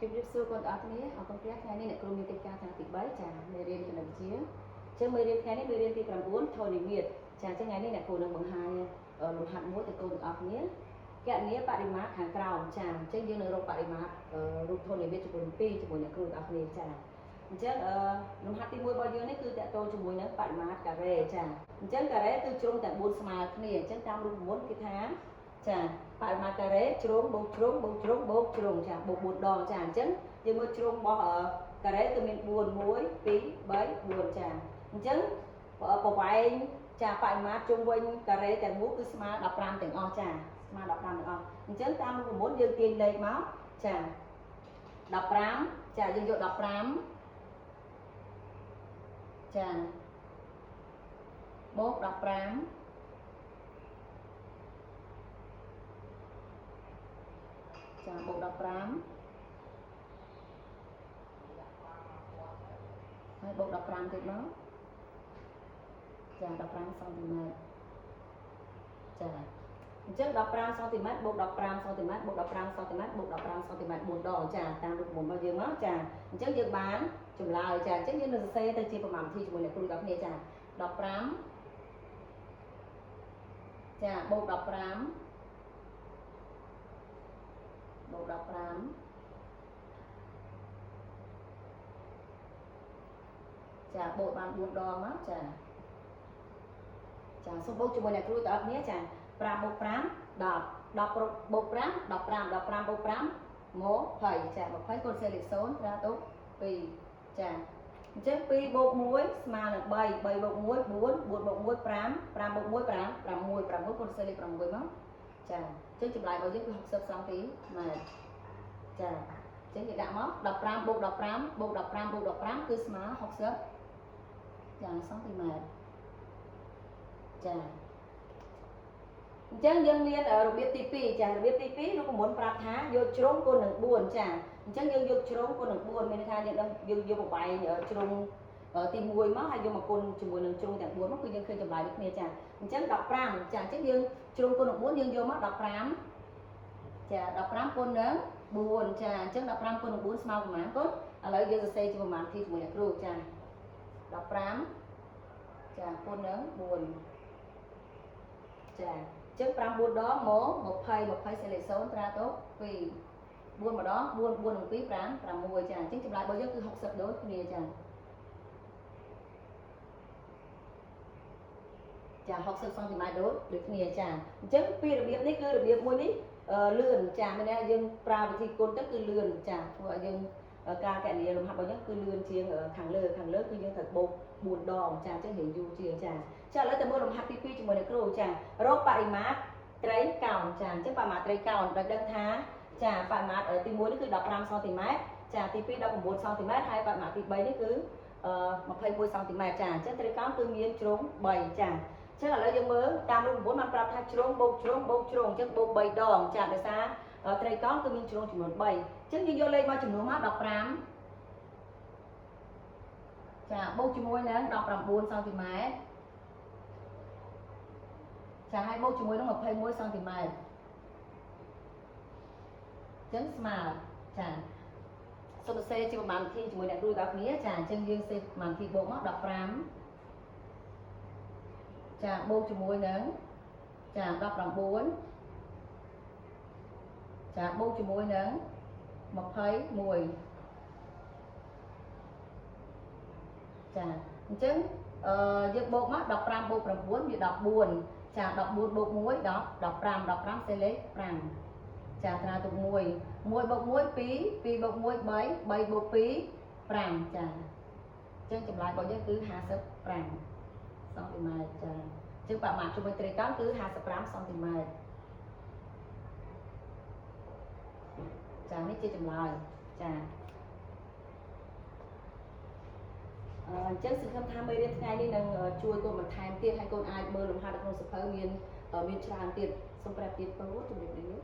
ជំរាបសួរកូនទាំងអស់គ្នាអរគុណព្រះថ្ងៃនេះអ្នកគ្រូមានកិច្ចការថ្នាក់ទី3ចាមេរៀនគណិតវិទ្យាចឹងមេរៀនថ្ងៃនេះមេរៀនទី9ធនិមាត្រចាចឹងថ្ងៃនេះអ្នកគ្រូនឹងបង្ហាញលំហាត់មួយទៅកូនទាំងអស់គ្នាគណនាបរិមាត្រខាងក្រោមចាអញ្ចឹងយើងនឹងរកបរិមាត្ររូបធនិមាត្រចំនួន2ជាមួយអ្នកគ្រូទាំងអស់គ្នាចាអញ្ចឹងលំហាត់ទី1របស់យើងនេះគឺតកតងជាមួយនឹងបរិមាត្រការ៉េចាអញ្ចឹងការ៉េគឺជ្រុងតែ4ស្មើគ្នាអញ្ចឹងតាមរូបមន្តគេថាចាបរិមាត្រការ៉េជ្រុងបូកជ្រុងបូកជ្រុងបូកជ្រុងចាបូក4ដងចាអញ្ចឹងយើងមើលជ្រុងរបស់ការ៉េគឺមាន4 1 2 3 4ចាអញ្ចឹងប្រវែងចាបរិមាត្រជុំវិញការ៉េទាំងមូលគឺស្មើ15ទាំងអស់ចាស្មើ15ទាំងអស់អញ្ចឹងតាមរូបមន្តយើងទាញលេខមកចា15ចាយើងយក15ចាបូក15ចាបូក15ហើយបូក15ទៀតមកចា15សង់ទីម៉ែត្រចាអញ្ចឹង15សង់ទីម៉ែត្របូក15សង់ទីម៉ែត្របូក15សង់ទីម៉ែត្របូក15សង់ទីម៉ែត្រ4ដងចាតាមរូបមន្តរបស់យើងមកចាអញ្ចឹងយើងបានចម្លើយចាអញ្ចឹងយើងនឹងសរសេរទៅជាប្រមាណវិធីជាមួយអ្នកគ្រូដល់គ្នាចា15ចាបូក15បូក15ចាបូកបាន4ដងមកចាចាសូមបូកជាមួយអ្នកគ្រូទាំងអស់គ្នាចា5បូក5 10 10បូក5 15 15បូក5 20ចា20កូនសេលេខ0ត្រាទុក2ចាអញ្ចឹង2បូក1ស្មើនឹង3 3បូក1 4 4បូក1 5 5បូក1 5 6 6កូនសេលេខ6មកចាអញ្ចឹងចម្លើយរបស់យើងគឺ60សង់ទីម៉ែត្រចាអញ្ចឹងយើងដាក់មក15បូក15បូក15បូក15គឺស្មើ60ចាសង់ទីម៉ែត្រចាអញ្ចឹងយើងមានរបៀបទី2ចារបៀបទី2រូបមន្តប្រាប់ថាយកជ្រុងគុណនឹង4ចាអញ្ចឹងយើងយកជ្រុងគុណនឹង4មានន័យថាយើងដឹងយើងយកប្រវែងជ្រុងទី1មកហើយយកមកគុណជាមួយនឹងជ្រុងទាំង4មកគឺយើងឃើញចម្លើយដូចគ្នាចាអញ្ចឹង15ចាអញ្ចឹងយើងជ្រុងគុណនឹង4យើងយកមក15ចា15គុណនឹង4ចាអញ្ចឹង15គុណនឹង4ស្មើប្រមាណកូនឥឡូវយើងសរសេរជាប្រមាណធីជាមួយអ្នកគ្រូចា15ចាគុណនឹង4ចាអញ្ចឹង5 4ដងមក20 20សេលេខ0ត្រាទុក2 4ម្ដង4 4និង2 5 6ចាអញ្ចឹងចម្លើយរបស់យើងគឺ60ដូចគ្នាចាចា60សង់ទីម៉ែត្រដូចគ្នាចាអញ្ចឹងពីរបៀបនេះគឺរបៀបមួយនេះលឿនចាមានន័យយើងប្រើវិធីគុណទៅគឺលឿនចាធ្វើឲ្យយើងការកណនាលំហាត់របស់យើងគឺលឿនជាងខាងលើគឺយើងត្រូវបូក4ដងចាអញ្ចឹងរៀងយូរជាងចាចាឥឡូវទៅមើលលំហាត់ទី2ជាមួយអ្នកគ្រូចារកបរិមាត្រត្រីកោណចាអញ្ចឹងបរិមាត្រត្រីកោណដោយដឹងថាចាបរិមាត្រទី1នេះគឺ15សង់ទីម៉ែត្រចាទី2 19សង់ទីម៉ែត្រហើយបរិមាត្រទី3នេះគឺ21សង់ទីម៉ែត្រចាអញ្ចឹងត្រីកោណគឺមានជ្រុង3ចាអញ្ចឹងឥឡូវយើងមើលតាមរូបមន្តបានប្រាប់ថាជ្រុងបូកជ្រុងបូកជ្រុងអញ្ចឹងបូក3ដងចាដោយសារត្រីកោណគឺមានជ្រុងចំនួន3អញ្ចឹងយើងយកលេខមកចំនួនមក15ចាបូកជាមួយនឹង19សង់ទីម៉ែត្រចាហើយបូកជាមួយនឹង21សង់ទីម៉ែត្រអញ្ចឹងស្មើចាសូមសរសេរជាប្រមាណវិធីជាមួយអ្នកគ្រូទាំងគ្នាចាអញ្ចឹងយើងសេប្រមាណវិធីបូកមក15ចាបូកជាមួយនឹងចា19ចាបូកជាមួយនឹង21ចាអញ្ចឹងយើងបូកមក15បូក9វា14ចា14បូក1 10 15 15សេលេខ5ចាត្រាទុក1 1បូក1 2 2បូក1 3 3បូក2 5ចាអញ្ចឹងចម្លើយរបស់យើងគឺ55សង់ទីម៉ែត្រចាអញ្ចឹងបរិមាត្រជុំវិញត្រីកោណគឺ55សង់ទីម៉ែត្រចានេះជាចម្លើយចាអញ្ចឹងសង្ឃឹមថាមេរៀនថ្ងៃនេះនឹងជួយកូនបន្ថែមទៀតហើយកូនអាចមើលលំហាត់នៅក្នុងសៀវភៅមានច្រើនទៀតសូមប្រាប់ទៀតពូជម្រាបលា។